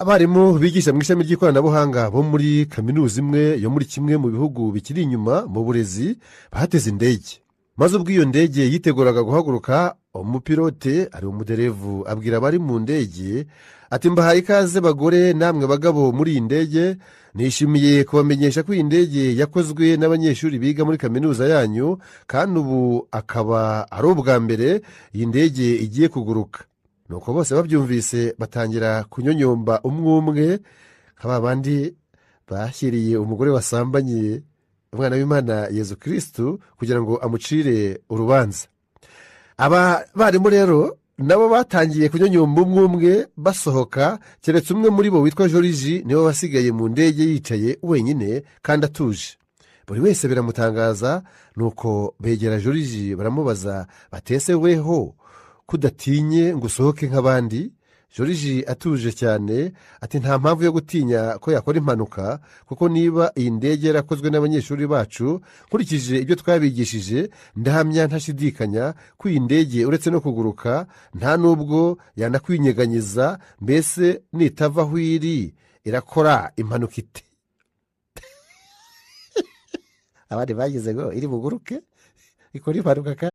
Abarimu bigisha mu ishami ry'ikoranabuhanga bo muri kaminuza imwe yo muri kimwe mu bihugu bikiri inyuma mu burezi bahateze indege, maze ubwo iyo ndege yiteguraga guhaguruka, umupilote ari umuderevu abwira abari mu ndege ati: "Mbahaye ikaze bagore namwe bagabo muri iyi ndege. Nishimiye kubamenyesha ko iyi ndege yakozwe n'abanyeshuri biga muri kaminuza yanyu, kandi ubu akaba ari ubwa mbere iyi ndege igiye kuguruka." Nuko bose babyumvise batangira kunyonyomba umwe umwe, nka ba bandi bashyiriye umugore wasambanye umwana w'Imana Yezu Kirisitu kugira ngo amucire urubanza. Aba barimu rero nabo batangiye kunyonyomba umwe umwe basohoka, keretse umwe muri bo witwa Joriji, niwe wasigaye mu ndege yicaye wenyine kandi atuje. Buri wese biramutangaza. Nuko begera Joriji baramubaza batese: "Weho kudatinye ngo usohoke nk'abandi?" Joriji atuje cyane ati: "Nta mpamvu yo gutinya ko yakora impanuka, kuko niba iyi ndege yarakozwe n'abanyeshuri bacu, nkurikije ibyo twabigishije, ndahamya ntashidikanya ko iyi ndege uretse no kuguruka nta n'ubwo yanakwinyeganyeza. Mbese nitava aho iri irakora impanuka ite?" Abandi bagize ngo iri buguruke ikora impanuka kandi.